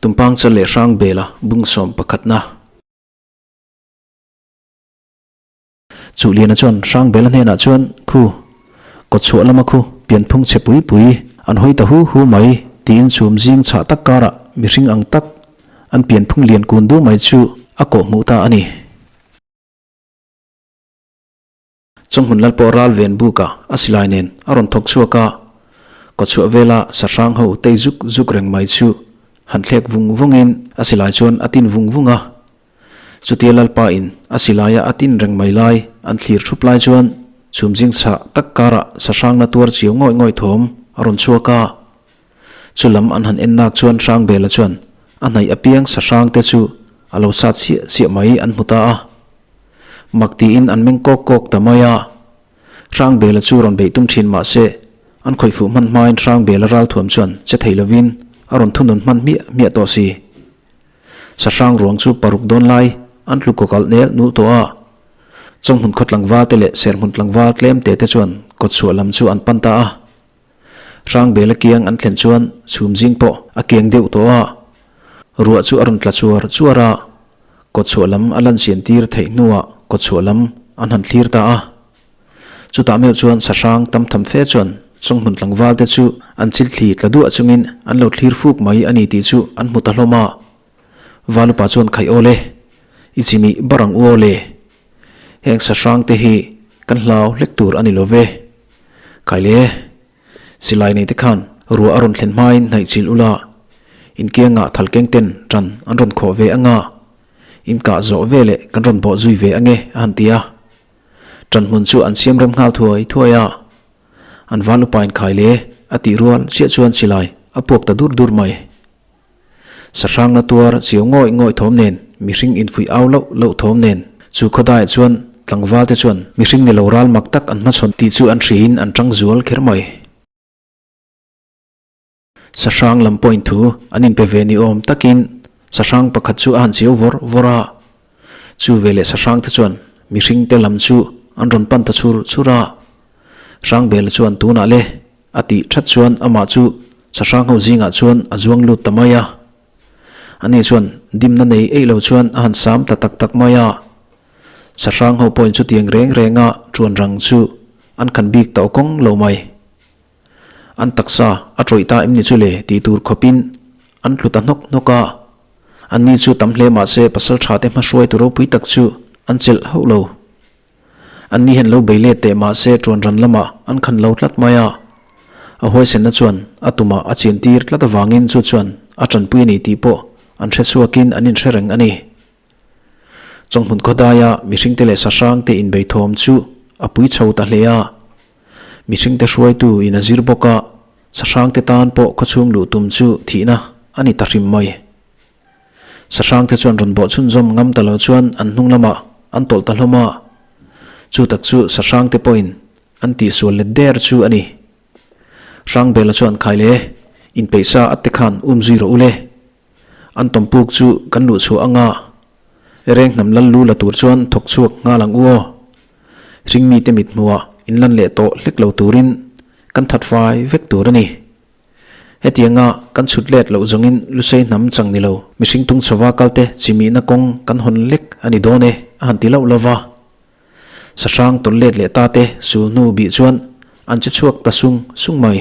Tumpang chal leh hrang bela bung sawm pakhatna. Chuhliana chuan hrang bela hnenah chuan khu kawtchhuah lama khu pianphung chhe pui pui an hawi ta hu hu mai tiin chhum zing chhah tak karah mihring ang tak an pianphung lian kun du mai chu a kawh hmuh ta a ni. Chawng hmun lal pawh ral ven buk a, a silai nen a rawn thawk chhuak a, kawchhuah vela sahrang ho tei zuk zuk reng mai chu han thlek vung vung in a silai chuan a tin vung vung a. Chutia lalpa in a silaia a tin reng mai lai an thlir thup lai chuan chhum zing chhah tak karah sahrang na tuar chiau ngawih ngawih thawm a rawn chhuak a. Chu lam an han en nak chuan Hrangbela chuan a hnaih apiang sahrang te chu a lo sat chiah chiah mai an hmu ta a. Mak tiin an meng kawk kawk ta mai a. Hrangbela chu rawn beih tum thin mah se, an khawih fuh hman hmain Hrangbela ralthuam chuan che thei lovin a rawn thunun hman hmiah hmiah tawh si. Sahrang ruang chu paruk dawn lai an tlu kawkalh nel nul tawh a. Chawnghmun khaw tlangval te leh serhmun tlangval tlem te te chuan kawtchhuah lam chu an pan ta a. Hrangbela kiang an thlen chuan chhum zing pawh a kiang deuh tawh a, ruah chu a rawn tla chuar chuar a, kawtchhuah lam a lansian tir theih hnuah kawtchhuah lam an han thlir ta a. Chutah meuh chuan sahrang tam tham fe chuan chawnghmun tlangval te chu an chilthli tla duah chungin an lo thlir fuk mai a ni tih chu an hmu ta hlawm a. Valupa chuan khaih aw le, i chimih bar ang u aw le. Heng sahrang te hi kan hlau hlek tur a ni lo ve. Khaile, silai nei te khan ruah a rawn thlen hmain hnaih chilh ula, inkiangah thalkeng ten ṭan an rawn khawh ve anga, inkah zawh veleh kan rawn bawh zui ve ange a han ti a. Ṭan hmun chu an siam rem nghal thuai thuai a. An val upain Khaile a tih rual chiah chuan silai a puak ta dur dur mai. Sahrang na tuar chiau ngawih ngawih thawm nen, mihring infuih au loh loh thawm nen, chu khawdaiah chuan tlangval te chuan mihring ni lo ral mak tak an hmachhawn tih chu an hriin an tang zual kher mai. Sahrang lam pawhin thu an inpe ve ni awm takin sahrang pakhat chu a han chiau vawr vawr a, chu veleh sahrang te chuan mihring te lam chu an rawn pan ta chur chur a. Hrangbela chuan tunah le a tih that chuan amah chu sahrang ho zingah chuan a zuang lut ta mai a. Ani chuan dimna nei eih lo chuan a han sam ta tak tak mai a. Sahrang ho pawhin chutiang reng renga tuan rang chu an khan bik tawh kawng lo mai. An taksa a tawih ta em ni chu le tih tur khawpin an tlu ta hnawk hnawk a. Anni chu tam hle mahse pasal tha te hmahruai tu ropui tak chu an chelh hauh lo. Anni hian lo bei let teh mahse tuan ran lamah an khan lo tlat mai a. A huaisenna chuan a tumah a chian tir tlat avangin chu chuan a tanpui a ni tih pawh an hre chhuakin an inhre reng a ni. Chawnghmun khawdaia mihringte leh sahrangte inbei thawm chu a pui chho ta hle a. Mihringte hruaitu in a zir bawk a, sahrangte tan pawh khawchhung luh tum chu thihna a ni ta hrim mai. Sahrangte chuan rawn bawh chhunzawm ngam ta lo chuan an hnung lamah an tawlh ta hlawm a. Chu tak chu Sahrangte pawhin an tihsual let der chu a ni. Hrangbela chuan Khaile, inpeihsa atte khan um zui rawh u le. An tawmpuk chu kan luh chhuah anga reng hnam lal lu la tur chuan thawk chhuak nghal ang u aw. Hringmite mit hmuhah inlan leh tawh hlek lo turin kan that fai vek tur a ni. Hetianga kan chhut let loh zawngin Lusei hnam chang ni lo, mihring tung chhova kalte chimihna kawng kan hawn lek a ni dawn e, a han ti loh lo va. Sahrang tawlh let leh ta te sul hnu bih chuan an che chhuak ta sung sung mai.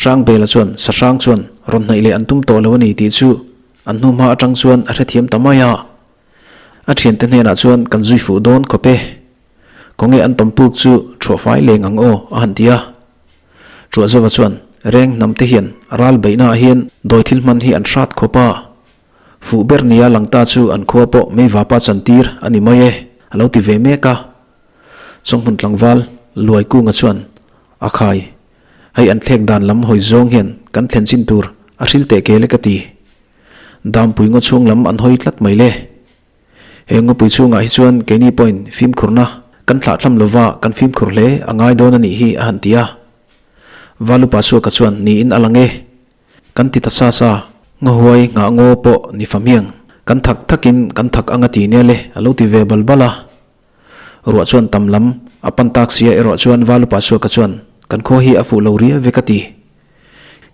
Hrangbela chuan Sahrang chuan rawn hnaih leh an tum tawh lo a ni tih chu an hnu hma atang chuan a hrethiam ta mai a. A thiante hnenah chuan kan zui fuh dawn khawp e. Khawnge an tawmpuk chu thuah fai leng ang aw a han ti a. Thuah zova chuan reng hnam te hian ral beihna ah hian dawi thil hman hi an hrat khawp a. Fuh ber nia lang ta chu an khua pawh meivapa chan tir a ni mai e a lo ti ve mek a. Chawnghmun tlangval Luai Kunga chuan a khai, hei an thlek dan lam hawi zawng hian kan thlen chin tur a hril teh kel e ka ti. Dampui ngaw chhung lam an hawi tlat mai le. He ngawpui chhungah hi chuan keini pawhin fimkhurna kan thlahthlam lova kan fimkhur hle a ngai dawn a nih hi a han ti a. Valupa Suaka chuan niin a lang e. Kan ti ta sa sa, ngawhuai nghah ngaw pawh ni fahmiang kan thak thakin kan thak anga ti nia le a lo ti ve bal bal a. Ruah chuan tam lam a pan tak sia erawh chuan Valupa Suaka chuan kan khaw hi a fuh lo ria ve ka ti.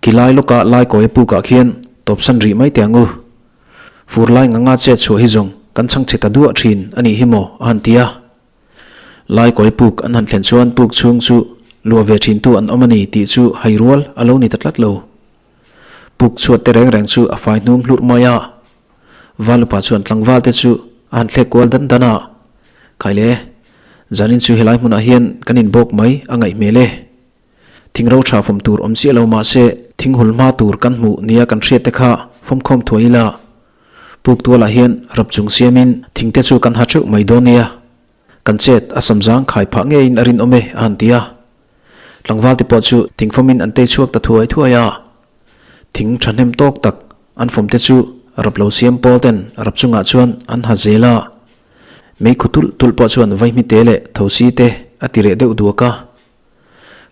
Khilai lawka Laikawi pukah khian tawpsan rih mai teh ang u. Fur lai nganga chet chhuah hi zawng kan chhang chhe ta duah thin a nih hi maw a han ti a. Laikawi puk an han thlen chuan puk chhung chu luah ve thintu an awm a ni tih chu hai rual a lo ni ta tlat lo. Puk chhuat te reng reng chu a fai hnum hlurh mai a. Valupa chuan tlangval te chu a han thlek kual dan dan a. Khaile, zanin chu helai hmunah hian kan inbawk mai a ngaih hmel e. Thing ro tha fawm tur awm chiah lo mah se thing hul hma tur kan hmuh nia kan hriat te kha fawmkhawm thuai ila. Puk tualah hian rap chung siamin thing te chu kan ha theuh mai dawn nia. Kan chet a sam zang khai phah ngeiin a rinawm e a han ti a. Tlangval te pawh chu thing fawmin an tei chhuak ta thuai thuai a. Thing thahnem tawk tak an fawm te chu rap lo siam pawl ten rap chungah chuan an ha zel a. Meikhu tulh tulh pawh chuan vaihmite leh thosi te a ti reh deuh duak a.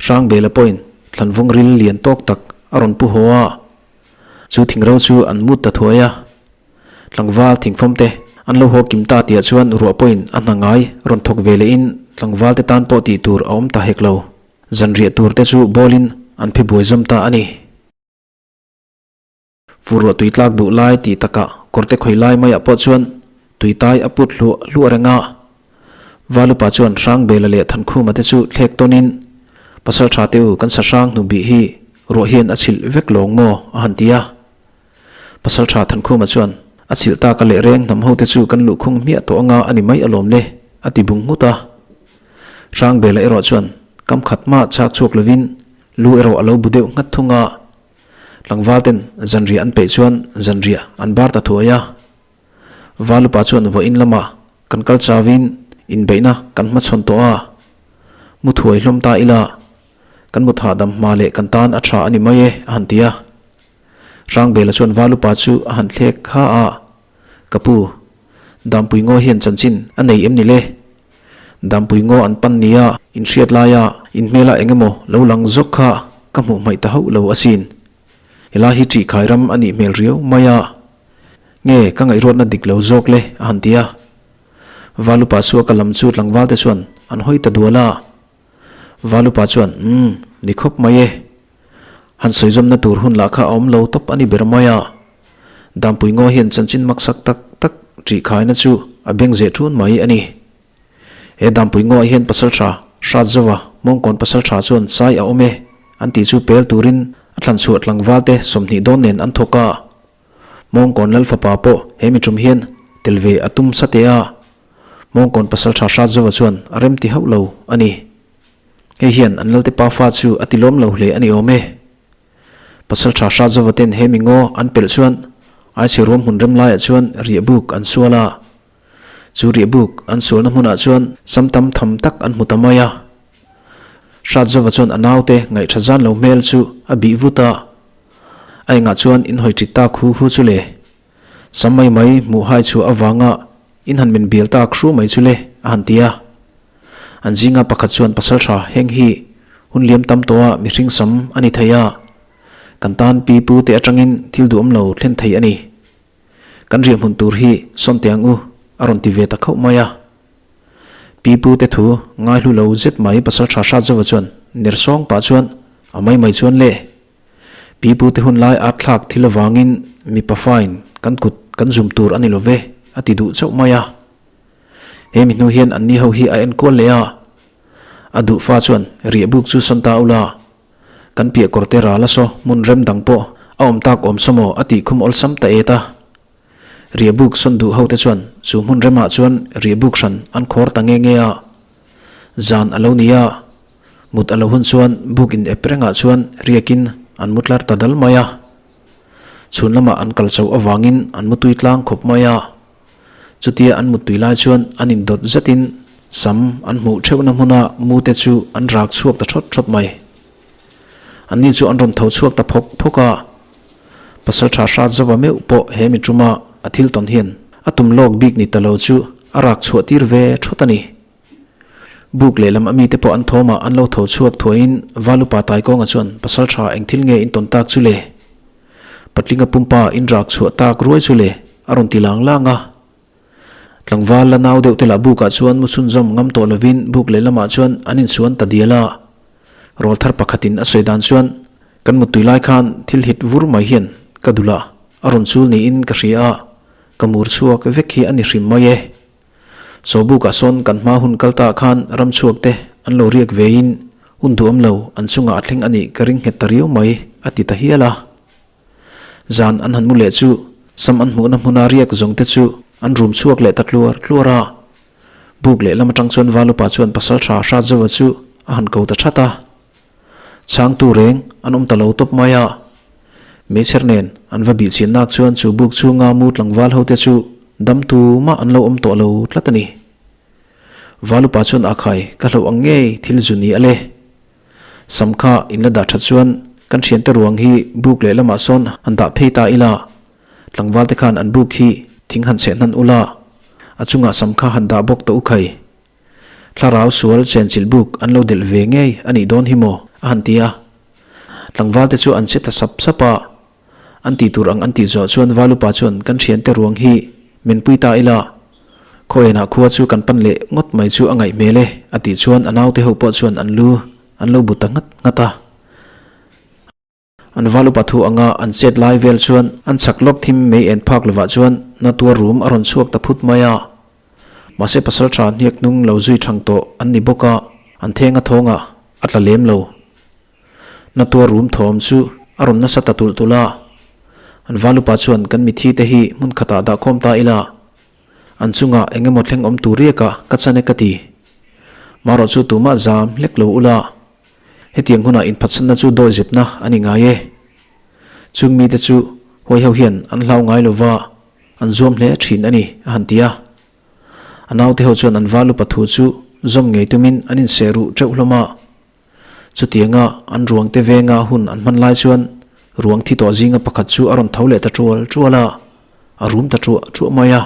Hrangbela pawhin thlanvawng ril lian tawk tak a rawn pu haw a, chu thingro chu an mut ta thuai a. Tlangval thingfawm te an lo haw kim ta tihah chuan ruah pawhin a hna ngai rawn thawk ve lehin tlangval te tan pawh tih tur a awm ta hek lo. Zanriah tur te chu bawlin an phi buai zawm ta a ni. Fur ruah tui tlak duh lai tih takah kawrte khawi lai maiah pawh chuan tui tai a put hluah hluah reng a. Valupa chuan Hrangbela leh Thankhuma te chu thlek tawnin, Pasal tha te u kan sa hrang hnu bih hi ruah hian a chhilh vek lawng maw? a han ti a. Pasal tha Thankhuma chuan, A chhilh tak a leh reng hnam ho te chu kan luhkhung hmiah tawh anga a ni mai alawm le, a ti bung nghut a. Hrangbela erawh chuan kam khat mah chhak chhuak lovin lu erawh a lo bu deuh nghat thung a. Tlangval ten zanriah an peih chuan zanriah an bar ta thuai a. Valupa chuan vawiin lamah kan kal chauin inbeihna kan hmachhawn tawh a, mu thuai hlawm ta ila kan mut hahdam hma leh kan tan a tha a ni mai e a han ti a. Hrangbela chuan Valupa chu a han thlek ha a, Ka pu, Dampui ngaw hian chanchin a nei em ni le? Dampui ngaw an pan nia inhriat laia in hmela eng emaw lo lang zawk kha ka hmuh hmaih ta hauh lo asin. Helai hi ṭihkhai ram a nih hmel riau mai a. Nge ka ngaihruatna dik lo zawk le a han ti a. Valupa suaka lam chu tlangval te chuan an hawi ta dual a. Valupa chuan, Umm, ni khawp mai e. Han sawizawmna tur hun lah kha a awm lo tawp a ni ber mai a. Dampui ngaw hian chanchin maksak tak tak ṭihkhaina chu a beng zeh ṭun mai a ni. He Dampui ngawah hian pasalṭha Hratzova Mawngkawn pasalṭha chuan sai a awm e an tih chu pel turin a thlanchhuah tlangvalte 20 dawn nen an thawk a. Mawngkawn Lal fapa pawh he mi ṭum hian tel ve a tum sateh a. Mawngkawn pasalṭha Hratzova chuan a rem ti hauh lo a ni. Hei hian an Lalte pa fa chu a tilawm lo hle a ni awm e. Pasalṭha Hratzova ten he mi ngaw an pelh chuan Aichhe ruam hmun rem laiah chuan riahbuk an sual a. Chu riahbuk an sualna hmunah chuan sam tam tham tak an hmu ta mai a. Hratzova chuan a naute ngaihṭha zan lo hmel chu a bih vut a. A engah chuan in hawi ṭit tak hu hu chu le. Sam mai mai hmuh hai chhuah avanga in han min bial tak hru mai chu le a han ti a. An zinga pakhat chuan pasalṭha heng hi hun liam tam tawha mihring sam a ni thei a, kan tan pi pu te atangin thil duhawm lo thlen thei a ni. Kan riahhmun tur hi sawn teh ang u a rawn ti ve ta khauh mai a. Pi pu te thu ngaihlu lo zet mai pasalṭha Hratzova chuan ner sawng pah chuan a mai mai chuan le. Pi pu te hun lai at thlak thil avangin mipa fain kan kut kan zum tur a ni lo ve a ti duh chauh mai a. He mi hnu hian anni ho hi a enkual leh a, a duh fa chuan riahbuk chu sawn ta ula, kan piah kawr te ral a saw hmun rem dang pawh a awm tak awm saw maw a tih khum awlsam ta et a. Riahbuk sawn duh ho te chuan chu hmun remah chuan riahbuk hran an khawr ta nge nge a. Zan a lo ni a, mut a lo hun chuan buk in ep rengah chuan riakin an mu tlar ta dal mai a. Chhun lamah an kal chauh avangin an mu tui tlang khawp mai a. Chutia an muttui lai chuan an indawt zetin sam an hmuh theuhna hmuna mute chu an rak chhuak ta thawt thawt mai. Anni chu an rawn tho chhuak ta phawk phawk a. Pasaltha hrat zova meuh pawh he mi tuma a thil tawn hian a tum lawk bik ni ta lo chu a rak chhuah tir ve thawt a ni. Buk lehlam a mite pawh an thawmah an lo tho chhuak thuaiin Valupa Taikawnga chuan Pasaltha eng thil nge in tawn tak chu le? Patlinga pumpa in rak chhuah tak ruai chu le a rawn ti lang lang a. Tlangval la nau deuh te lah bukah chuan mu chhunzawm ngam tawh lovin buk lehlamah chuan an insuan ta dial a. Rawlthar pakhatin a sawi dan chuan. Kan muttui lai khan thil hit vur mai hian ka dul a, a rawn chul niin ka hria a, ka mur chhuak vek hi a ni hrim mai e. Saw bukah sawn kan hma hun kal ta khan ram chhuak te an lo riak vein hun duhawm lo an chungah a thleng a nih ka ring nghet ta riau mai, a ti ta hial a. Zan an han mu leh chu sam an hmuhna hmuna riak zawng te chu an rum chhuak leh ta tluar tluar a. Buk lehlam atang chuan Valupa chuan pasal tha hrat zauha chu a han ko ta that a. Chhangtu reng an awm ta lo tawp mai a. Meichher nen an va bih chian nak chuan chu buk chhunga mu tlangval ho te chu dam tumah an lo awm tawh lo tlat a ni. Valupa chuan a khai ka hlauh ang ngei thil zu ni a le. Sam kha in la dah that chuan kan thiante ruang hi buk leh lamah sawn han dah phei ta ila, tlangval te khan an buk hi thing han cheh hnan ula, a chungah sam kha han dah bawk tawh u khai. Thlarau sual chenchilh buk an lo delh ve ngei a nih dawn hi maw? a han ti a. Tlangval te chu an che ta sap sap a. An tih tur ang an tih zawh chuan Valupa chuan kan thiante ruang hi min pui ta ila, khawienah khua chu kan pan leh ngawt mai chu a ngaih hmel e a tih chuan a naute ho pawh chuan an lu an lo bu ta nghat nghat a. An val upa thu anga an chet lai vel chuan an chak lawk thim mei en phak lovah chuan na tuar rum a rawn chhuak ta phut mai a. Mahse pasal tha hniak hnung lo zui thang tawh an ni bawk a, an theng a thawng a, a tla lem lo. Na tuar rum thawm chu a rawn nasa ta tulh tulh a. An val upa chuan kan mithi te hi hmun khatah dah khawm ta ila, an chungah eng emaw thleng awm tur riak a ka chan e ka ti. Marawh chu tumah zam hlek lo ula. Hetiang hunah inphatsanna chu dawi zepna a ni ngai e. Chung mite chu huai ho hian an hlau ngai lo va, an zuam hle thin a ni, a han ti a. A naute ho chuan an val upa thu chu zawm ngei tumin an inseh ruh teuh hlawm a. Chutianga an ruangte venga hun an hman lai chuan ruang thi tawh zinga pakhat chu a rawn tho leh ta tual tual a, a rum ta tuah tuah mai a.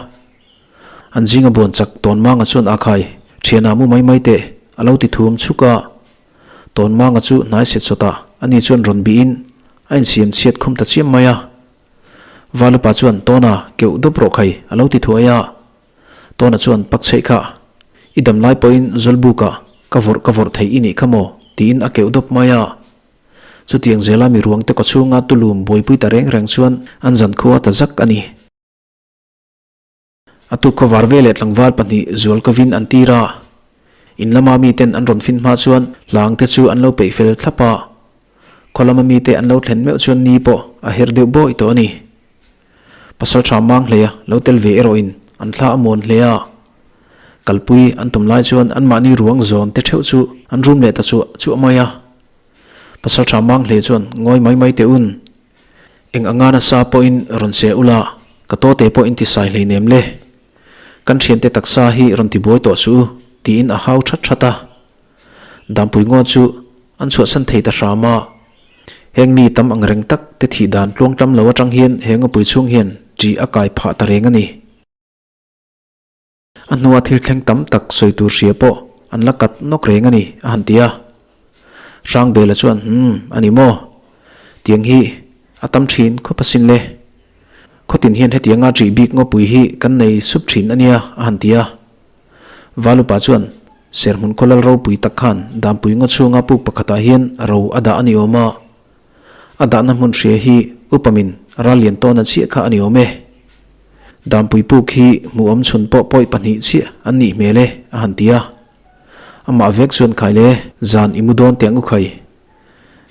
An zinga buan chak Tawnmanga chuan a khai, Thianah mu mai mai teh, a lo ti thum chhuk a. Tawnmanga chu hnai set sawt a, ani chuan rawn bihin a insiam chhiat khum ta chiam mai a. Valupa chuan Tawna keuh dawp rawh khai, a lo ti thuai a. Tawna chuan pak chheih kha, I dam lai pawhin Zawlbuka ka vawrh ka vawrh thei i nih kha maw? tiin a keuh dawp mai a. Chutiang zela mi ruangte kawchhunga tulum buaipui ta reng reng chuan an zankhua ta zak a ni. A tuk khawvar ve leh tlangval pahnih zual kovin an tir a. In lama miten an rawn fin hma chuan hlang te chu an lo peih fel thlap a. Khaw lama mite an lo thlen meuh chuan ni pawh a her deuh bawi tawh a ni. Pasal tha mang hleia lo tel ve erawhin an thla a muan hle a. Kalpui an tum lai chuan anmahni ruang zawn te theuh chu an rum leh ta chuah chuah mai a. Pasal tha mang hle chuan ngawi mai mai teh un. Eng anga nasa pawhin rawn che ula, ka tawte pawh in ti sai hleinem le. Kan thiante taksa hi rawn ti buai tawh suh u, tiin a hau that that a. Dampui ngaw chu an chhuahsan thei ta hram a. Heng mi tam ang reng tak te thih dan tluangtlam lo atang hian he ngawpui chhung hian ṭih a kai phah ta reng a ni. A hnua thil thleng tam tak sawi tur hria pawh an la kat nawk reng a ni, a han ti a. Hrangbela chuan, Umm, a ni maw? Tiang hi a tam thin khawp asin le. Khawtin hian hetianga ṭih bik ngawpui hi kan nei sup thin a nia, a han ti a. Valupa chuan, Serhmun khawlal ropui tak khan Dampui ngaw chhunga puk pakhatah hian ro a dah a ni awm a. A dahna hmun hria hi upamin ral lian tawna chiah kha a ni awm e. Dampui puk hi hmuhawm chhun pawh pawi pahnih chiah an nih hmel e, a han ti a. Amah vek chuan khai le, zan i mu dawn teh ang u khai.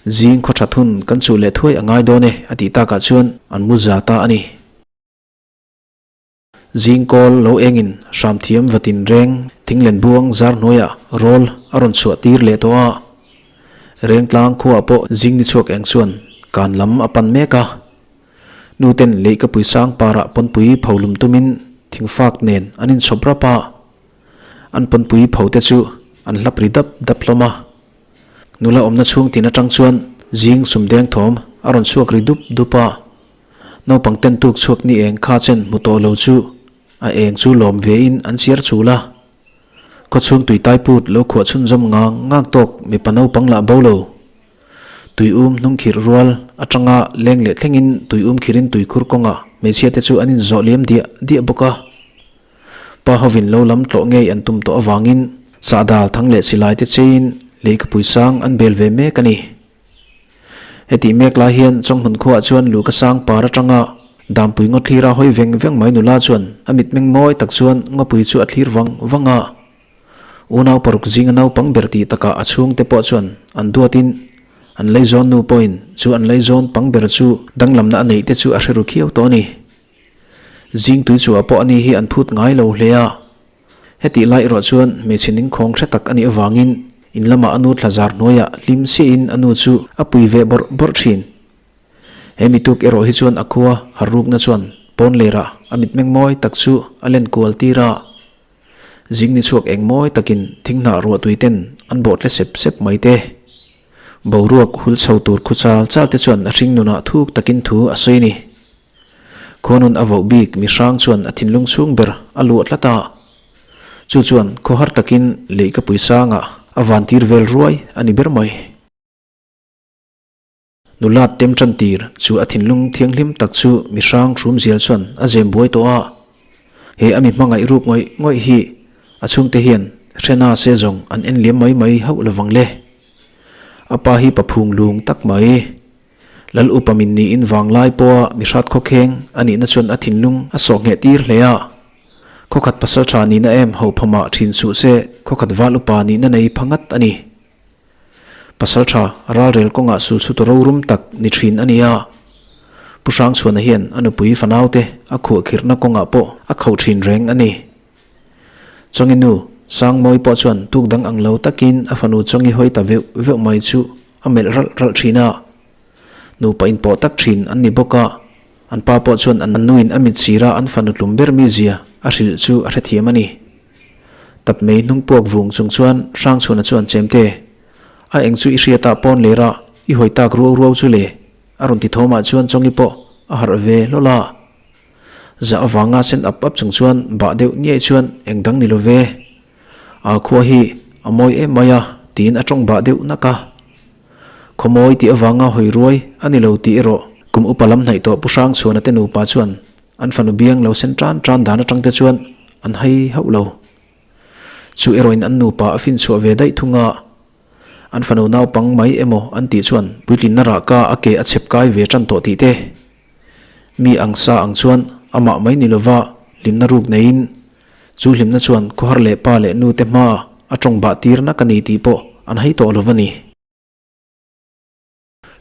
Zing khaw that hun kan chuh leh thuai a ngai dawn e, a tih takah chuan an mu za ta a ni. Zing kawl lo engin hram thiam vatin reng thinglen buang zar hnuaiah rawl a rawn chhuah tir leh tawh a. Rengtlang khuaah pawh zing ni chhuak eng chuan kan lam a pan mek a. Nuten leihkapui sang parah pawnpui pholum tumin thingfak nen an inchhawp rap a. An pawnpui pho te chu an hlap ri dap dap hlawm a. Nula awmna chhung tin atang chuan zing sumdeng thawm a rawn chhuak ri dup dup a. Naupang ten tuk chhuak ni eng kha chen hmu tawh lo chu a eng chu lawm ve in an chiar chul a. Khawchhung tui tai put lo khuah chhunzawm ngang ngang tawk mipa naupang lah bo lo. Tui um hnung khirh rual atanga leng leh thleng in tui um khirh in tui khur kawngah hmeichhia te chu an in zawh liam diah diah bawk a. Pa hovin lo lam tlawh ngei an tum tawh avangin sahdal thang leh silai te cheiin leikapui sang an bel ve mek a ni. Hetih mek lai hian Chawnghmun khuaah chuan Luka sang par atanga Dampui ngaw thlira hawi veng veng mai nula chuan a mitmeng mawi tak chuan ngawpui chu a thlir vang vang a. Unau paruk zinga naupang ber tih takah a chhungte pawh chuan an duatin an leizawn nu pawhin chu an leizawn pang ber chu danglamna a neih te chu a hre ru khiau tawh a ni. Zing tui chhuah pawh ani hi an phut ngai lo hle a. Hetih lai erawh chuan hmeichhe ningkhawng hre tak a nih avangin in lamah a nu thla zar hnuaiah hlim siahin a nu chu a pui ve bawrh bawrh thin. He mituk erawh hi chuan a khua har rukna chuan pawn lerah a mitmeng mawi tak chu a len kual tir a. Zing ni chhuak eng mawi takin thinghnah ruahtui ten an bawh tle sep sep mai te. Boruak hul chho tur khu chal chal te chuan a hring nunah thuk takin thu a sawi a ni. Khuanun a voh bik mi hrang chuan a thinlung chhung ber a luah tlat a. Chu chuan khawhar takin leihkapui sangah a vantir vel ruai a ni ber mai. Nulat tem tan tir chu a thinlung thianghlim tak chu mi hrang hrum zial chuan a zem buai tawh a. He a mi hmangaih ruk ngawih ngawih hi a chhungte hian hrena se zawng an en liam mai mai hauh lovang le. A pa hi paphung lung tak mai. Lal upa min niin vanglai pawha mi hrat khawkheng a nihna chuan a thinlung a sawh ngheh tir hle a. Khawkhat pasal tha nihna em hophawmah thin suh se khawkhat val upa nihna nei pha ngat a ni. Pasal tha ralrel kawngah sul chhut rorum tak ni thin a ni a. Pu Hrangchhuana hian a nupui fanaute a khuahkhirhna kawngah pawh a khauh thin reng a ni. Chawngi nu Sangmawi pawh chuan tuk dang ang lo takin a fanu Chawngi hawi ta veuh veuh mai chu a melh ralh ralh thin a. Nupa inpawh tak thin an ni bawk a, an pa pawh chuan an nuin a mit sira an fanu tlum ber mizia a hrilh chu a hrethiam a ni. Tap mei hnung puak vung chung chuan Hrangchhuana chuan Chemte, a eng chu i hriat ah pawn ler a, i hawi tak ruau ruau chu le, a rawn ti thawmah chuan Chawngi pawh a harh ve hlawl a. Zah avanga sen ap ap chung chuan bah deuh niaih chuan eng dang ni lo ve. A khua hi a mawi em mai a, tiin a tawng bah deuh nak a. Khaw mawi tih avanga hawi ruai a ni lo tih erawh kum upa lam hnaih tawh Pu Hrangchhuana te nupa chuan an fanu biang lo sen tan tan dan atang te chuan an hai hauh lo. Chu erawhin an nupa a finchhuah ve daih thung a. An fanu naupang mai emaw an tih chuan puitlinna rahka a ke a chhep kai ve tan tawh tih te. Mi ang sa ang chuan amah mai ni lova hlimna ruk neiin chu hlimna chuan khawhar leh pa leh nu te hma a tawng bah tir nak a ni tih pawh an hai tawh lo va ni.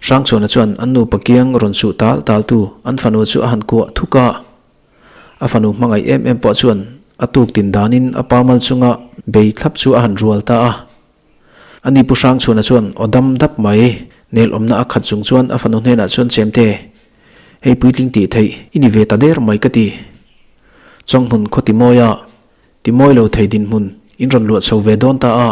Hrangchhuana chuan an nupa kiang rawn suh tal tal tu an fanu chu a han kuah thuk a. A fanu hmangaih em em pawh chuan a tuk tin danin a pa mal chunga bei thlap chu a han rual ta a. Ani Pu Hrangchhuana chuan aw dam dap mai, nel awmna a khat chung chuan a fanu hnenah chuan Chemte, hei puitling tih theih i ni ve ta der mai ka ti. Chawnghmun khaw Timawia, Timawi lo thei dinhmun in rawn luah chho ve dawn ta a.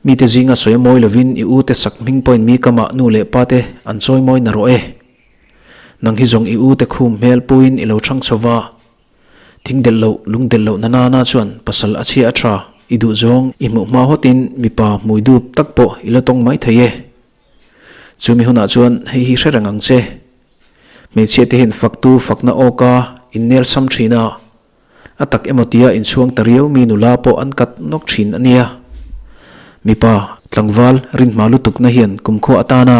Mite zinga sawi a mawi lovin i u te sak hming pawhin mi kamah nu leh pa te an chawi mawi na rawh e. Nang hi zawng i u te khum hmel puiin i lo chhang chho va. Thing delh loh, lung delh loh na nana chuan pasal a chhia a tha, i duh zawng i hmuh hma hawtin mipa hmui dup tak pawh i la tawng mai thei e. Chumi hunah chuan hei hi hre reng ang che. Hmeichhia te hian faktu fakna awka innel sam thin a, a tak emaw tia inchhuang ta riau mi nula pawh an kat nawk thin a nia. Mipa tlangval rinhma lutukna hian kumkhua atana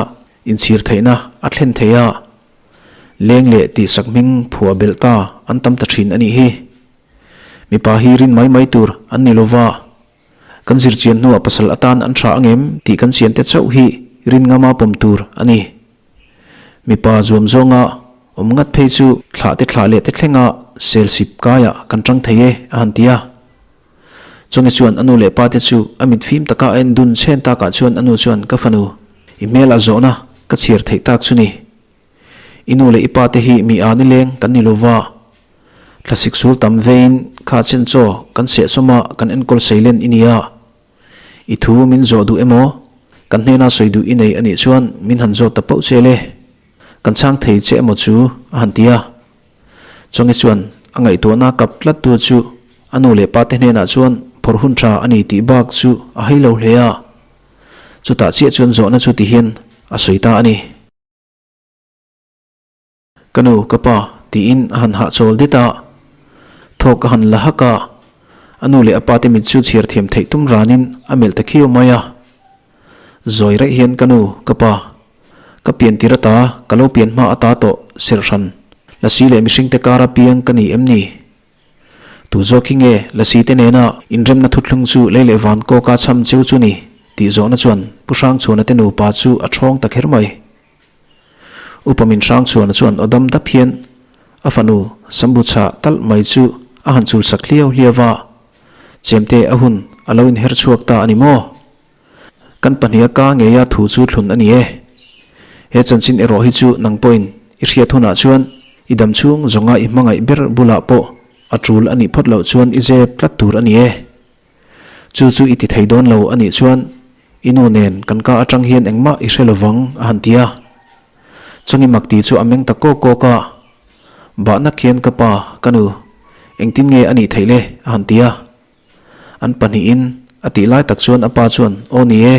inchhir theihna a thlen thei a. Leng leh tihsak hming phuah belh ta an tam ta thin a nih hi. Mipa hi rin mai mai tur an ni lova, kan zirchian hnuah pasal atan an tha angem tih kan chian te chauh hi rin ngama pawm tur a ni. Mipa zuam zawnga awm ngat phei chu thlah te thlah leh te thlenga sel sip kaiah kan tang thei e a han ti a. Chawnge chuan a nu leh pa te chu a mit fim taka a en dun chhen takah chuan a nu chuan ka fanu i hmel a zawhna ka chhiar theih tak chu ni. I nu leh i pa te hi mi a nileng kan ni lova, thlasik sul tam vein kha chen chaw kan sehsawm a kan enkawl seilen i nia. I thu min zawh duh emaw, kan hnena sawi duh i nei a nih chuan min han zawt ta pauh che le. Kan chhang thei che emaw chu a han ti a. Chawnge chuan a ngaihtuahna kap tlat tu chu a nu leh pa te hnenah chuan phawrh hun tha a ni tih bak chu a hai lo hle a. Chutah chiah chuan zawhna chu ti hian a sawi ta a ni. Ka nu, ka pa, tiin a han hahchawl dit a. Thawk a han la hak a. A nu leh a pa te mit chu chhiar thiam theih tum ranin a melh ta khiau mai a. Zawi raih hian ka nu, ka pa. Ka pian tir ata, ka lo pian hma ata tawh serhhran Lasi leh mihringte kara piang ka ni em ni? Tu zawk hi nge Lasi te nena inremna thuthlung chu lei leh van kawka cham cheu chu ni? tih zawhna chuan Pu Hrangchhuana te nupa chu a ṭhawng ta kher mai. Upa min Hrangchhuana chuan aw dam dap hian a fanu Sambu chhah talh mai chu a han chul sak hliau hliau va, Chemte a hun a lo inher chhuak ta a ni maw? Kan pahniha ka ngeia thu chu thlun a ni e. He chanchin erawh hi chu nang pawhin i hriat hunah chuan i dam chhung zawnga i hmangaih ber bulah pawh a tul a nih phawt loh chuan i zep tlat tur a ni e. Chu chu i ti thei dawn lo a nih chuan i nu nen kan ka atang hian engmah i hre lovang a han ti a. Chungi mak ti chu a meng ta kawk kawk a, Bahnak hian ka pa, ka nu, engtin nge a nih theih le? a han ti a. An pahnihin a tih lai tak chuan a pa chuan, Aw ni e,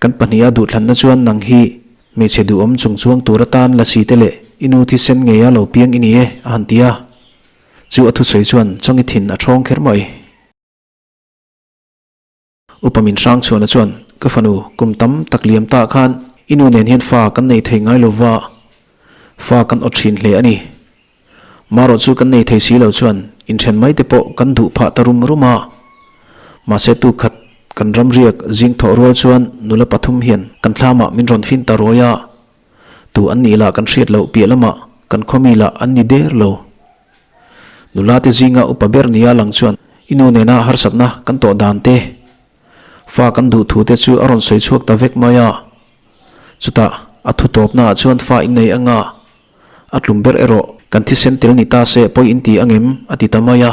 kan pahniha duhthlanna chuan nang hi hmeichhe duhawm chung chuang tur atan lasi te leh i nu thisen ngeia lo piang i ni e, a han ti a. Chu a thusawi chuan Chawngi thin a ṭhawng kher mai. Upa min hrang chhuahna chuan, Ka fanu, kum tam tak liam ta khan i nu nen hian fa kan nei thei ngai lo va, fa kan awt ṭhin hle a ni. Marawh chu kan nei thei si lo chuan inthen mai te pawh kan duh phah ta rum rum a. Mahse tu khat kan ram riak zing thawh rual chuan nula pathum hian kan thlamah min rawn fin ta ruai a. Tu an nih lah kan hriat loh piah lamah kan khawmi lah an ni der lo. Nula te zinga upa ber nia lang chuan i nu nena harsatna kan tawh dan te, fa kan duh thu te chu a rawn sawi chhuak ta vek mai a. Chutah a thu tawpnaah chuan fa innei anga A tlum ber erawh kan thisen tel ni ta se pawi in ti angem a ti ta mai a.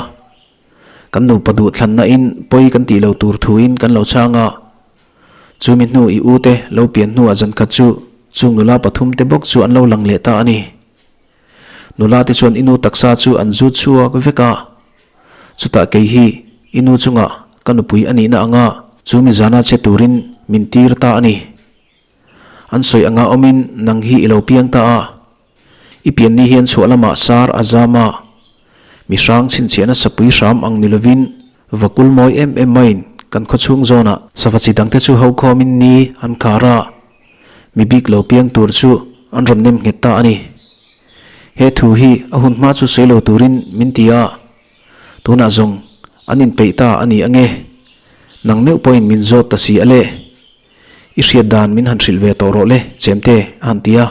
Kan nupa duh thlanna in pawi kan tih lo tur thu in kan lo chhang a. Chumi hnu i u te lo pian hnuah zan khat chu chung nula pathum te bawk chu an lo lang leh ta a ni. Nula te chuan i nu taksa chu an zut chhuak vek a. Chutah kei hi i nu chungah ka nupui a nihna anga chumi zana che turin min tir ta a ni. An sawi anga awmin nang hi i lo piang ta a, i pian ni hian chhuah lamah sar a zam a, mi hrang chhinchhiahna sapui hram ang ni lovin vakul mawi em em maiin kan khaw chhung zawnah sava chi dangte chu ho khawmin ni an khar a, mi bik lo piang tur chu an rawn nem nghet ta a ni. He thu hi a hun hma chu sawi lo turin min ti a, tunah zawng an inpeih ta a ni ange, nang meuh pawhin min zawt ta si a le. I hriat dan min han hrilh ve tawh rawh le, Chemte, a han ti a.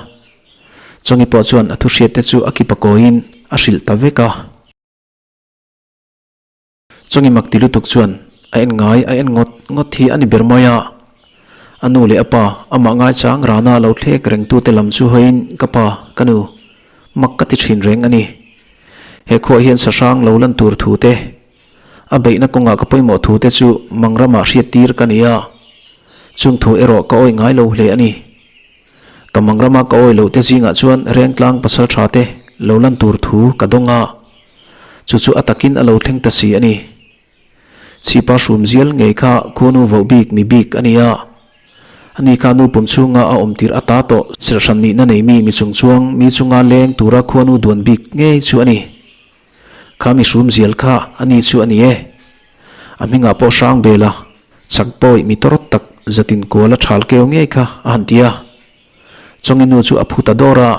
Chawngi pawh chuan a thu hriat te chu a kipa kawiin a hrilh ta vek a. Chawngi mak ti lutuk chuan a en ngai a en ngawt ngawt hi a ni ber mai a. A nu leh a pa amah ngaichang rana lo thlek rengtute lam chu hawiin ka pa, ka nu, mak ka ti thin reng a ni. He khuah hian sahrang lo lan tur thu te, A beihna kawngah ka pawimawh thu te chu mang ramah hriattir ka ni a, chung thu erawh ka awih ngai lo hle a ni. Ka mang rama ka awih loh te zingah chuan Rengtlang pasal tha te lo lan tur thu ka dawng a, chu chu a takin a lo thleng ta si a ni. Chhipa hrum zial ngei kha khuanu voh bik mi bik a ni a, ani kha nu pum chhunga a awm tirh ata tawh serhhran nihna nei mi mi chungchuang mi chunga leng tura khuanu duan bik ngei chu a ni. Kha mi hrum zial kha a ni chu a ni e. A hmingah pawh hrang bel a, chak pawi mi tawrh tak zatin kual a thal keu ngei kha a han ti a. Chawngi nu chu a phu ta dawr a,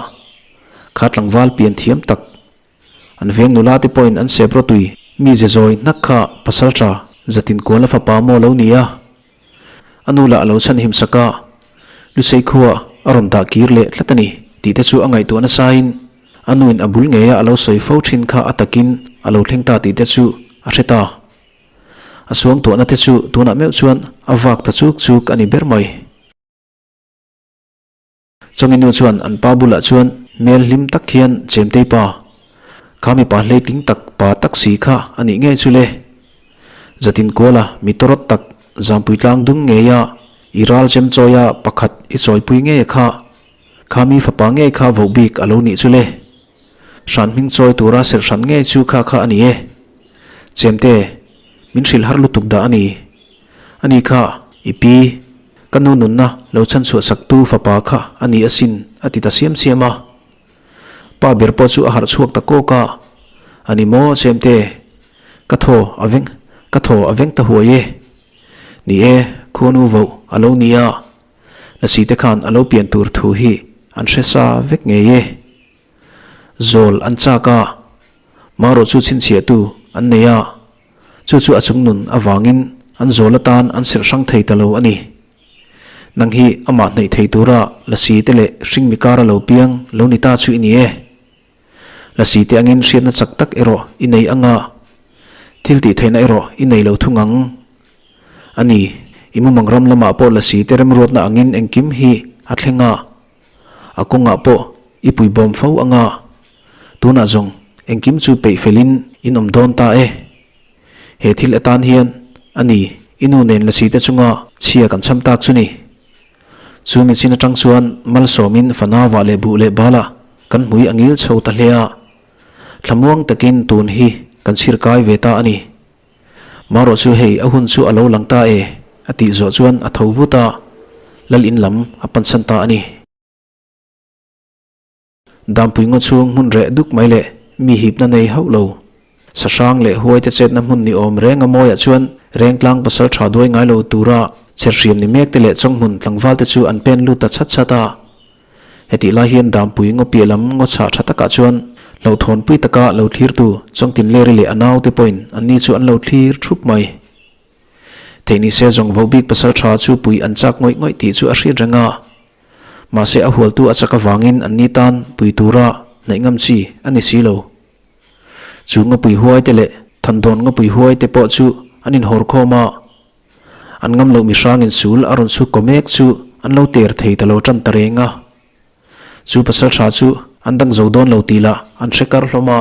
kha tlangval pian thiam tak, an veng nula te pawhin an sep rawtui mi ze zawi hnak kha pasal tha zatin kual a fapa maw lo ni a. A nu lah a lo chhan him sak a, Lusei khua a rawn dah kir leh tlat a ni tih te chu a ngaihtuah nasain a nuin a bul ngeia a lo sawi fo thin kha a takin a lo thleng ta tih te chu a hre ta. A suangtuahna te chu tunah meuh chuan a vak ta chuk chuk a ni ber mai. Chawngi nu chuan an pa bulah chuan hmel hlim tak hian Chemtei pa, kha mipa hleitling tak pa tak si kha a nih ngei chu le. Zatin kuala mi tawrawt tak Zampui tlang dung ngeia i ral chem chawia pakhat i chawipui ngei kha, kha mi fapa ngei kha voh bik a lo nih chu le. Hran hming chawi tura serh hran ngei chu kha kha a ni e. Chemte, min hrilh har lutuk dah a ni. Ani kha, i pi. Ka nu nunna lo chhanchhuah saktu fapa kha a ni asin a ti ta siam siam a. Pa ber pawh chu a harh chhuak ta kawk a, A ni maw Chemte, ka thaw a veng ka thaw a veng ta huai e. Ni e, khuanu voh a lo ni a. Lasi te khan a lo pian tur thu hi an hre sa vek ngei e. Zawl an chak a, marawh chu chhinchhiahtu an nei a, chu chu a chungnun avangin an zawl atan an serh hrang thei ta lo a ni. Nang hi amah hnaih thei tura lasi te leh hringmi kara lo piang lo ni ta chu i ni e. Lasi te angin hriatna chak tak erawh i nei anga, thil tih theihna erawh i nei lo thung ang. A ni, i mumang ram lamah pawh lasi te remruatna angin engkim hi a thleng a, a kawngah pawh i puibawm fo anga, tunah zawng engkim chu peih felin in awm dawn ta e. He thil atan hian, a ni, i nu nen lasi te chunga chhia kan cham tak chu ni. Chu mi chin atang chuan malsawmin fanauah leh buh leh balah kan hmui a ngil chho ta hle a, thlamuang takin tun hi kan chhir kai ve ta a ni. Marawh chu hei a hun chu a lo lang ta e a tih zawh chuan a tho vut a, lal in lam a pansan ta a ni. Dampui ngaw chhung hmun reh duk mai leh mi hipna nei hauh lo. Sahrang leh huaite chetna hmun ni awm reng a mawiah chuan Rengtlang pasal tha duai ngai lo tura chherhriam ni mek te leh Chawnghmun tlangval te chu an pen lut ta chhat chhat a. Hetih lai hian Dampui ngaw piah lam ngaw chhah tha takah chuan hlauhthawnpui taka lo thlirtu Chawngtinleri leh a naute pawhin anni chu an lo thlir thup mai. Theih ni se zawng vohbik pasal tha chu pui an chak ngawih ngawih tih chu a hriat reng a. Mahse a hualtu a chak avangin an ni tan pui tura hnaih ngam chi a ni si lo. Chu ngapui huai te leh thandawn ngapui huai te pawh chu an inhawr khawm a. An ngam loh mihrangin sul a rawn chhuk kaw mek chu an lo ter thei ta lo tan ta reng a. Chu pasal tha chu an dang zo dawn lo tih lah an hre kar hlawm a.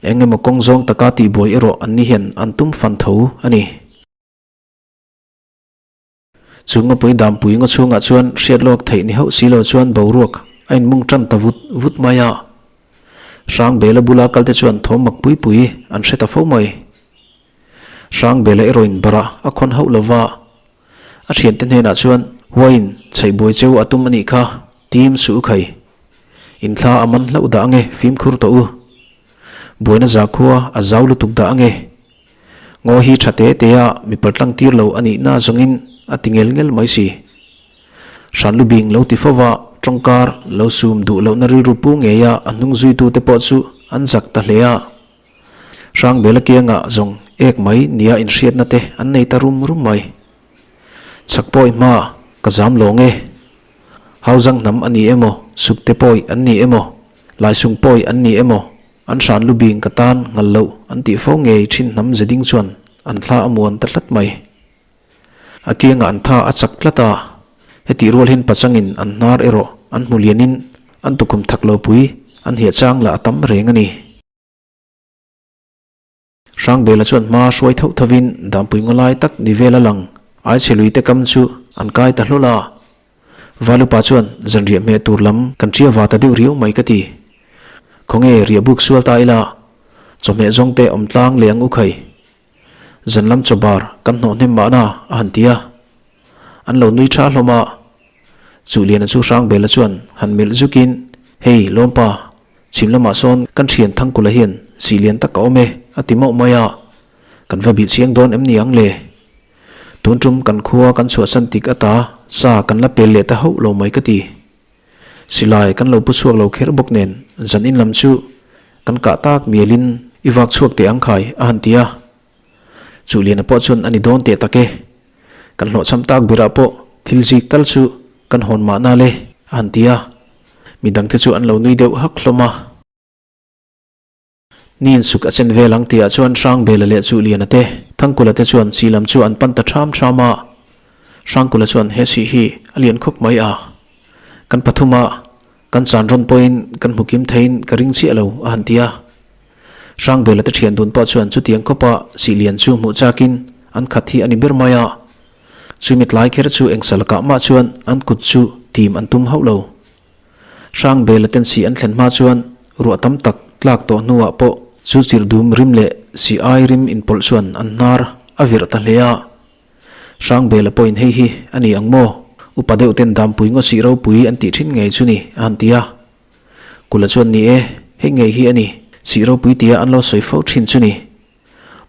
Eng emaw kawng zawng taka tihbuai erawh an ni hian an tum fan tho a ni. Chu ngapui dampui ngaw chhungah chuan hriat lawk theih ni hauh si lo chuan boruak a inmung tan ta vut vut mai a. Hrangbela bula kalte chuan thawm mak pui pui an hre ta fo mai. Hrangbela erawhin barah a khawn hauh lo va, a thiante hnenah chuan Huain chheihbuai cheu a tum a nih kha, tim suh u khai. Inthla a man hlauh dah ange fimkhur tawh u. Buaina zakhua a zau lutuk dah ange. Ngaw hi tha te te a mi paltlang tir lo a nihna zawngin a ti ngel ngel mai si. Hranlu bing lo ti fo va, tawngkar lo sum duh lohna rilru pu ngei a a hnung zuitute pawh chu an zak ta hle a. Hrangbela kiangah zawng ek mai nia inhriatna te an nei ta rum rum mai. Chhak pawi hma ka zam lawng e. Hauzang hnam a ni emaw, Sukte pawi an ni emaw, Laisung pawi an ni emaw, An hran lu bing ka tan nghal loh an tih fo ngei thin hnam ze ding chuan an thla a muan ta tlat mai. A kiangah an tha a chak tlat a, hetih rual hian pachangin an hnar erawh an hmu lianin an tukhum thak lo pui an hiah chang lah a tam reng a ni. Hrangbela chuan hma hruai thauh thovin Dampui ngaw lai tak ni vel a lang Aichhe lui te kam chu an kai ta hlawl a. Valupa chuan zanriah hmeh tur lam kan ṭia va ta deuh riau mai ka ti. Khawnge riah buk sual ta ila, chawhmeh zawng te awm tlang leh ang u khai. Zan lam chaw bar kan hnawh hnem mahna a han ti a. An lo nui tha hlawm a. Chuhliana chu Hrangbela chuan han melh zukin, Hei, Lawmpa, Chhim lamah sawn kan thian Thangkula hian sih lian tak a awm e, a ti mauh mai a. Kan va bih chiang dawn em ni ang le? Tun tum kan khua kan chhuahsan tik ata sa kan la pel leh ta hauh lo mai ka ti. Silai kan lo pu chhuak lo kher bawk nen zan in lam chu kan kah tak mialin i vak chhuak teh ang khai a han ti a. Chuhliana pawh chuan a ni dawn teh tak e. Kan hlawhchham tak berah pawh thil zik tal chu kan hawn mahna le a han ti a. Midangte chu an lo nui deuh hak hlawm a. Ni insuk a chen vel ang tihah chuan Hrangbela leh Chuhliana te, Thangkula te chuan chi lam chu an pan ta ṭham ṭham a. Hrangkula chuan he sih hi a lian khawp mai a. Kan pathuma kan chan rawn pawhin kan hmu kim theiin ka ring chiah lo a han ti a. Hrangbela te ṭhian dun pawh chuan chutiang khawpa sih lian chu hmuh chakin an khat hi a ni ber mai a. Chumi tlai kher chu engsa lakah mah chuan an kut chu tim an tum hauh lo. Hrangbela ten sih an thlen hma chuan ruah tam tak tlak tawh hnuah pawh chu chirdum rim leh sih ai rim inpawlh chuan an hnar a virh ta hle a. Hrangbela pawhin hei hi a ni ang maw? Upa deuh ten dampui ngaw sih ropui an tih thin ngei chu ni a han ti a. Kula chuan ni e, hei ngei hi a ni, sih ropui tia an lo sawi fo thin chu ni.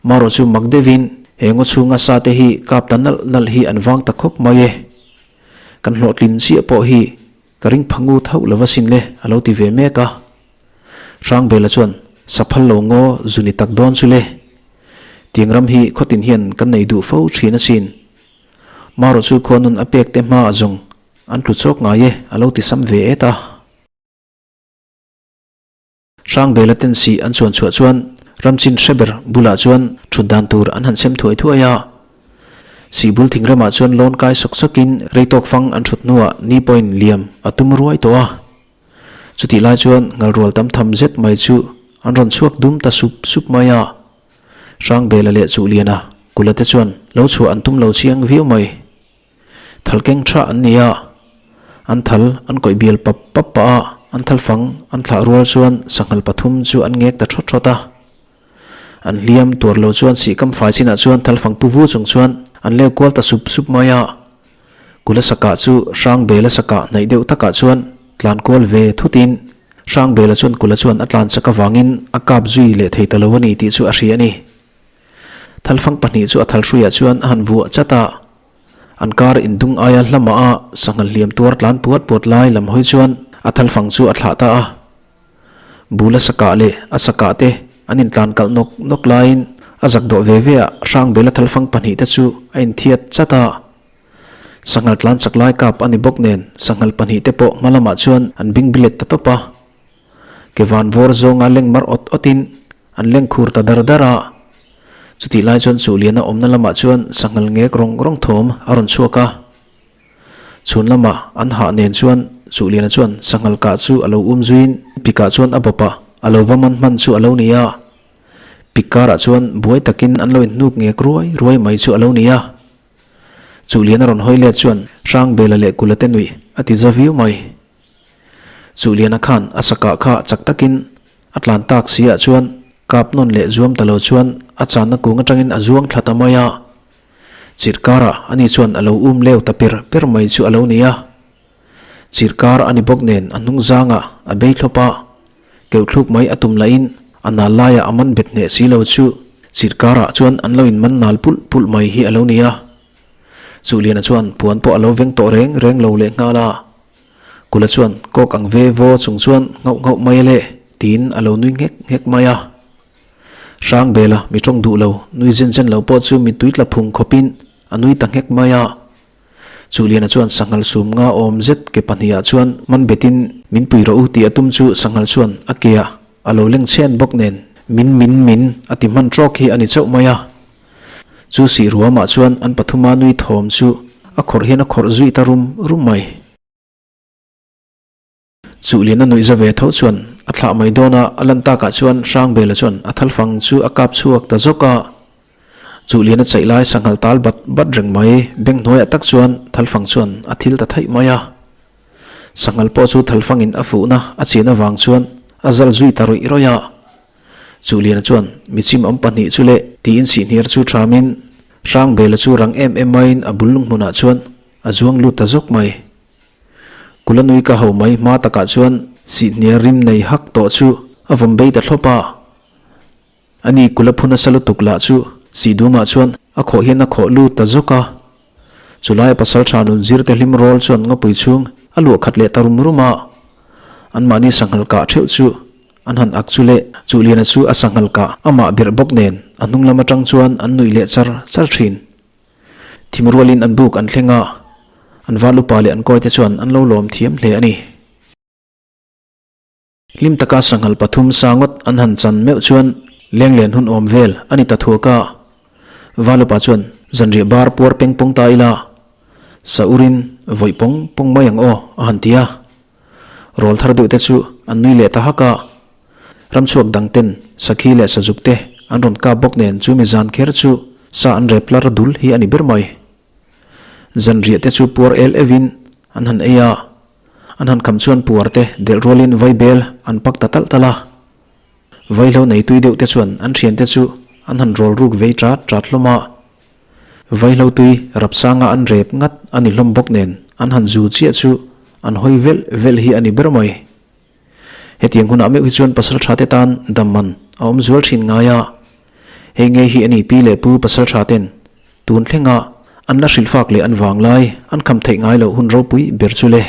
Marawh chu mak deuhin he ngaw chhunga sa te hi kap ta nalh nalh hi an vang ta khawp mai e. Kan hlawhtlin chiah pawh hi ka ring pha ngut hauh lo asin le a lo ti ve mek a. Hrangbela chuan Saphal lo ngaw zu ni tak dawn chu le. Tiang ram hi khawtin hian kan nei duh fo thin asin. Marawh chu khuanun a pek te hma a zawng an tlu chawk ngai e a lo ti sam ve et a. Hrangbela ten sih an chuan chhuah chuan ramchin hre ber bulah chuan thut dan tur an han sem thuai thuai a. Sih bul thing ramah chuan lawn kai sawk sawkin rei tawk fang an thut hnuah ni pawhin liam a tum ruai tawh a. Chutih lai chuan ngalrual tam tham zet mai chu an rawn chhuak dum ta sup sup mai a. Hrangbela leh Chuhliana kula te chuan lo chhuah an tum lo chiang viau mai. Thal keng tha an ni a, an thal an kawih bial pap pap pah a, an thal fang an thlah rual chuan sanghal pathum chu an ngek ta thawt thawt a. An hliam tuar lo chuan sihkam fai chinah chuan thal fang pu vu chung chuan an leu kual ta sup sup mai a. Kula sakah chu Hrangbela sakah hnaih deuh takah chuan tlan kual ve thutin Hrangbela chuan kula chuan a tlan chak avangin a kap zui leh thei ta lo a ni tih chu a hria a ni. Thalfang pahnih chu a thalhruiah chuan a han vuah chat a, an kar indung aia hlamah a sanghal hliam tuar tlan puat puat lai lam hawi chuan a thalfang chu a thlah ta a. Bula sakah leh a sakah te an intlan kalh nawk nawk laiin a zak dawh ve ve a Hrangbela thalfang pahnih te chu a inthiat chat a. Sanghal tlan chak lai kap a ni bawk nen sanghal pahnih te pawh hma lamah chuan an bing bilet ta tawp a. Ke van vawr zawnga leng mar awt awtin An leng khur ta dar dar a. Chutih lai chuan Chuhliana awmna lamah chuan sanghal ngek rawng rawng thawm a rawn chhuak a. Chhun lamah an hah nen chuan Chuhliana chuan sanghal kah chu a lo um zuiin pikah chuan a bawp a, a lo va man hman chu a lo ni a. Pik karah chuan buai takin an lo inhnuk ngek ruai ruai mai chu a lo ni a. Chuhliana rawn hawi let chuan Hrangbela leh Kula te nuih a ti za viau mai. Chuhliana khan a sakah kha chak takin a tlan tak si ah chuan kap nawn leh zuam ta lo chuan a channa kung atangin a zuang thla ta mai a. Chirh karah ani chuan a lo um leu ta per per mai chu a lo ni a. Chirh kar a ni bawk nen a hnung zangah a bei thlawp a, keuh thluk mai a tum lahin a nal laiah a man bet hneh si lo chu chirh karah chuan an lo inman nal pulh pulh mai hi a lo ni a. Chuhliana chuan puan pawh a lo veng tawh reng reng lo leh nghal a. Kula chuan kawk ang ve vaw chung chuan nghauh nghauh mai a le tiin a lo nui nghek nghek mai a. Hrangbela mi tawng duh lo nui zen zen lo pawh chu mittui tla phung khawpin a nui ta nghek mai a. Chuhliana chuan sanghal sum nga awm zet ke pahnihah chuan man betin min pui rawh u tih a tum chu sanghal chuan a keah a lo leng chhen bawk nen min min min a ti hman trawk hi a ni chauh mai a. Chu sih ruamah chuan an pathuma nui thawm chu a khawrh hian a khawrh zui ta rum rum mai. Chuhliana nuih za ve tho chuan a thlah mai dawn a, a lan takah chuan Hrangbela chuan a thalfang chu a kap chhuak ta zawk a. Chuhliana chaih lai sanghal tal bat bat reng mai, beng hnuaiah tak chuan thalfang chuan a thil ta thaih mai a. Sanghal pawh chu thalfangin a fuhna a chian avang chuan a zal zui ta rawih rawih a. Chuhliana chuan michim awm pahnih chu leh tiin sihhniar chu thamin Hrangbela chu rang em em maiin a bul lung hmunah chuan a zuang lut ta zawk mai. Kula nui ka ho mai hma takah chuan sihhniar rim nei hak tawh chu a vawm bei ta thlawp a. Ani kula phu nasa lutuk lah chu sihdumah chuan a khawh hian a khawh lut ta zawk a. Chulaia pasaltha nun zirte hlim rawl chuan ngawpui chhung a luah khat leh ta rum rum a. Anmahni sanghal kah theuh chu An han ak chu leh Chuhliana chu a sanghal kah amah berh bawk nen a hnung lam atang chuan an nuih leh char char thin. Thim rualin an buk an thleng a, an val upa leh an kawite chuan an lo lawm thiam hle a ni. Hlim taka sanghal pathum sa ngawt an han chan meuh chuan lenglen hun awm vel a ni ta thuak a. Val upa chuan zanriah bar puar peng pawng ta ila, sa urin vawih pawng pawng mai ang aw a han ti a. Rawl thar deuh te chu an nui leh ta hak a, ramchhuak dang ten sakhi leh sazuk te an rawn kap bawk nen chu mi zan kher chu sa an rep lar dul hi a ni ber mai. Zanriah te chu puar el evin an han ei a, an han kham chuan puar te delh rualin vaibel an pak ta talh talh a. Vaihlo nei tui deuh te chuan an thian te chu an han rawl ruk vei tat tat hlawm a. Vaihlo tui rapsanga an rep ngat a ni hlawm bawk nen an han zu chiah chu an hawi velh velh hi a ni ber mai. Hetiang hunah meuh hi chuan pasal tha te tan dam man a awm zual thin ngai a. Hei ngei hi a ni pi leh pu pasal tha ten tun thlenga an la hrilhfak leh an vanglai an kham theih ngai loh hun ropui ber chu le.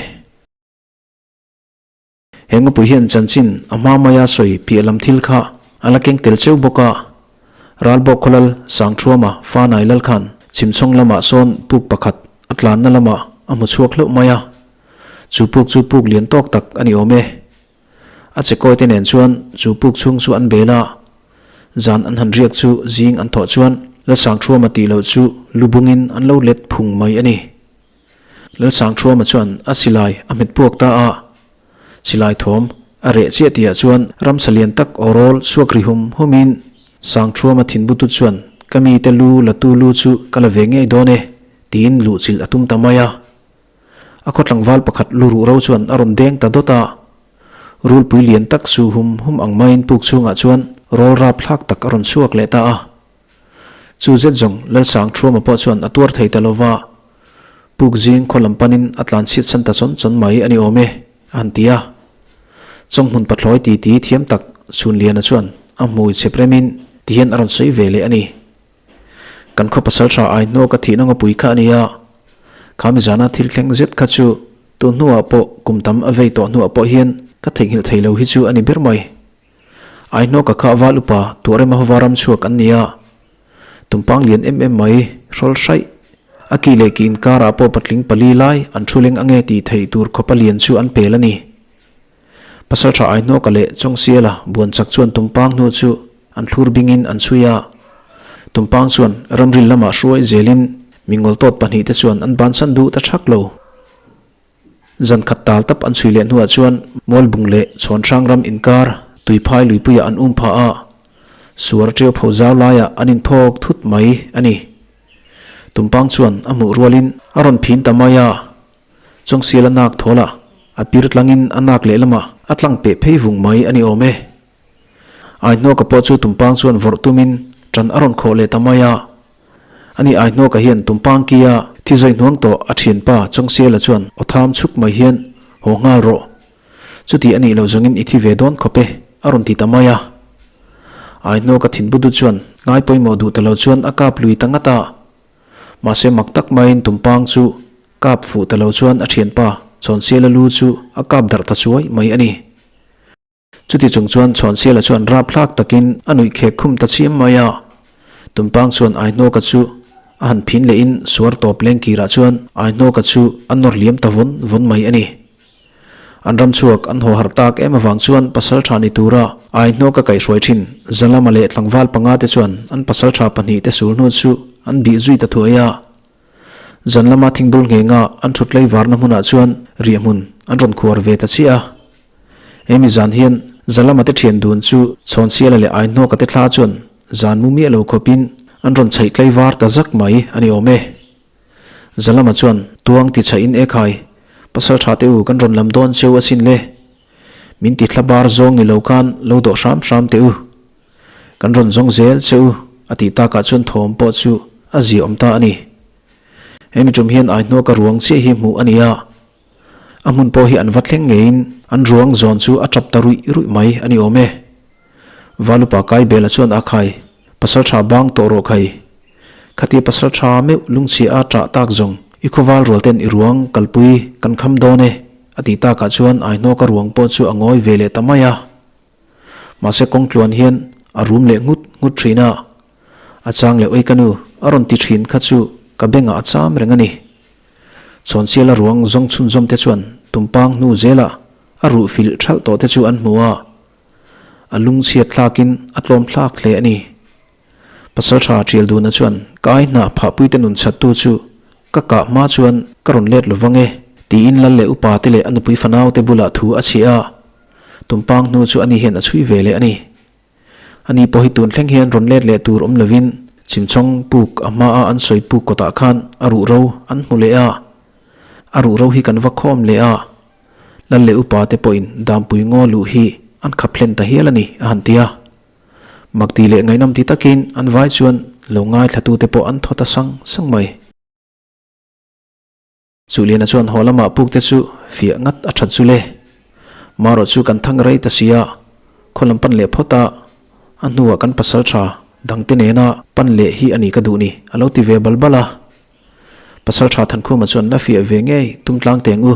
He ngapui hian chanchin a hma maia sawi piah lam thil kha a la keng tel cheu bawk a. Ralbawk khawlal Sangthuama Fanai lal khan chhimchhawng lamah sawn puk pakhat a tlanna lamah a hmu chhuak hlauh mai a. Chu puk chu puk lian tawk tak a ni awm e. A chekawi te nen chuan chu puk chhung chu an bel a. Zan an han riak chu zing an thawh chuan Lalsangthuama tih loh chu lu bungin an lo let phung mai a ni. Lalsangthuama chuan a silai a hmet puak ta a. Silai thawm a reh chiah tihah chuan ramsa lian tak aw rawl chhuak ri hum humin Sangthuama thinbutu chuan ka mite lu la tu lu chu ka la ve ngei dawn e tiin luhchilh a tum ta mai a. A khaw tlangval pakhat lu ruh ro chuan a rawn deng ta dawt a. Rulpui lian tak su hum hum ang maiin puk chhungah chuan rawl rap thlak tak a rawn chhuak leh ta a. Chu zet zawng Lalsangthuama pawh chuan a tuar thei ta lo va, puk zing khaw lam panin a tlan chhiat san ta chawn chawn mai a ni awm e, a han ti a. Chawnghmun pathlawi titi thiam tak Chhunliana chuan a hmui chep remin tihian a rawn sawi ve leh a ni. Kan khaw pasal tha ai hnuah ka thihna ngawpui kha a ni a, kha mizana thil thleng zet kha chu tun hnuah pawh kum tam a vei tawh hnuah pawh hian ka theihnghilh thei lo hi chu a ni ber mai. Ai hnuah ka khah val upa tuahrema hova ram chhuak an ni a, tumpang lian em em mai hrawl hraih a ki leh ki inkarah pawh patling pali lai an thu leng ange tih theih tur khawpa lian chu an pel a ni. Pasalṭha Aihnawka leh Chawngsiala buan chak chuan tumpang hnu chu an thlur bingin an chhui a. Tumpang chuan ramril lamah hruai zelin mingawltawt pahnihte chuan an bansan duh ta ṭhak lo. Zan khat tal tap an chhui leh hnuah chuan Mualbung leh Chhawnhrang ram inkar Tuiphai luipuiah an um phah a, suar ṭeu pho zau laiah an inphawk thut mai a ni. Tumpang chuan a hmuh rualin a rawn phin ta mai a. Chawngsial a nak thawl a, a pir tlangin a nak lehlamah a tlang peh phei vung mai a ni awm e. Aihnawka pawh chu tumpang chuan vawrh tumin ṭan a rawn khawh leh ta mai a. Ani Aihnawka hian tumpang kia thi zawi hnuang tawh a ṭhianpa Chawngsiala chuan aw tham chhuk mai hian haw nghal rawh. Chuti a nih loh zawngin i thi ve dawn khawp e, a rawn ti ta mai a. Aihnawka thinbudu chuan ngai pawimawh duh ta lo chuan a kap lui ta ngat a. Mahse mak tak maiin tumpang chu kap fuh ta lo chuan a thianpa Chhawnsiala lu chu a kap darh ta chuai mai a ni. Chuti chung chuan Chhawnsiala chuan rapthlak takin a nuih khek khum ta chiam mai a. Tumpang chuan Aihnawka chu a han phin lehin suar tawp lengkirah chuan Aihnawka chu a nawr liam ta vawn vawn mai a ni. An ram chhuak an haw harh tak em avang chuan pasal tha ni tura ai hnawk a kaihhruai thin. Zalama leh tlangval panga te chuan an pasal tha pahnihte sul hnu chu an bih zui ta thuai a. Zan lama thingbul nghenga an thut lei varna hmunah chuan riahhmun an rawn khuar ve ta chiah a. Hemi zan hian Zalama te thian dun chu Chhawnsiala leh ai hnawka te thla chuan zan mu miah lo khawpin an rawn chhaih tlei var ta zak mai a ni awm e. Zalama chuan tuang ti chhaih in e khai, pasal tha teh u kan rawn lam dawn cheu asin le. Min ti thla bar zawng ni lo khan lo dawh hram hram teh u. Kan rawn zawng zel che u a tih takah chuan thawm pawh chu a zia awm ta a ni. Hemi tum hian Aihnawka ruang chiah hi hmuh a ni a. A hmun pawh hi an va thleng ngeiin an ruang zawn chu a tap ta ruih ruih mai a ni awm e. Valupa Kaibela chuan a khai, pasal tha bang tawh rawh khai. Khati pasal tha meuh lungchhia a ṭah tak zawng i khawval rual ten i ruang kalpui kan kham dawn e a tih takah chuan Aihnawka ruang pawh chu a ngawi ve leh ta mai a. Mahse kawng tluan hian a rum leh nghut nghut ṭhin a, a chang leh oi ka nu a rawn ti ṭhin kha chu ka bengah a cham reng a ni. Chhawnsiala ruang zawng chhunzawm te chuan tumpang hnu zelah a ruh filh ṭhalh tawh te chu an hmu a, a lungchhiat thlakin a tlawm thlak hle a ni. Pasalṭha Ṭialduna chuan ka ai hnah phahpuite nun chhattu chu ka kah hma chuan ka rawn let lo vang e, tiin lal leh upa te leh a nupui fanau te bulah thu a chhiah a. Tumpang hnu chu ani hian a chhui ve leh a ni. Ani pawh hi tun thleng hian rawn let leh tur awm lovin Chhimchawng puk a hmaa an sawi puk kawtah khan a ruh ro an hmu leh a. A ruh ro hi kan va khawm leh a. Lal leh upa te pawhin Dampui ngaw luh hi an khap hlen ta hial a ni, a han ti a. Makti leh ngaihnawm ti takin an vai chuan lo ngaithlatute pawh an thaw ta sang sang mai. Chuhliana chuan haw lamah pukte chu fiah ngat a that chu le. Marawh chu kan thang rei ta si a, khaw lam pan leh phawt a, a hnuah kan pasal tha dangte nena pan leh hi a ni ka duh ni, a lo ti ve bal bal a. Pasalṭha Thankhuma chuan la fiah ve ngei tum tlang teng u.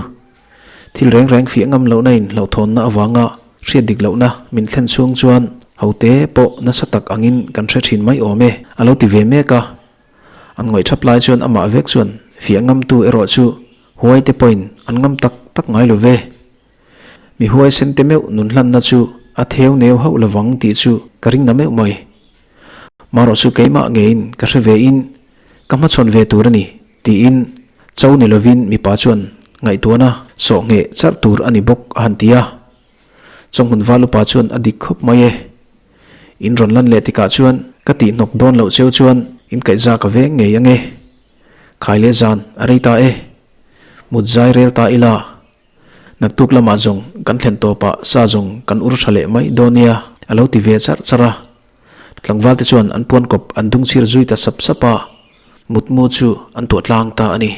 Thil reng reng fiah ngam lohna in hlauhthawnna avanga hriat dik lohna min thlen chhung chuan hote pawh nasa tak angin kan hre thin mai awm e a lo ti ve mek a. An ngawih thap lai chuan amah vek chuan fiah ngamtu erawh chu huai te pawhin an ngam tak tak ngai lo ve. Mi huaisen te meuh nun hlanna chu a theu neu hauh lovang tih chu ka ring na meuh mai. Marawh chu keimah ngeiin ka hre ve in ka hmachhawn ve tur a ni tiin cho ni lovin mipa chuan ngaihtuahna sawh ngheh charh tur a ni bawk a han ti a. Chawnghmun val upa chuan a dik khawp mai e. In rawn lan leh tikah chuan ka tih hnawk dawn loh cheu chuan in kaihza ka veng ngei ange. Khai leh zan a rei ta e. Mut zai rel ta ila. Naktuk lamah zawng kan thlen tawpah sa zawng kan ur tha leh mai dawn nia a lo ti ve charh charh a. Tlangval te chuan an puan kawp an dung chhir zui ta sap sap a, mutmu chu an tuah tlang ta a ni.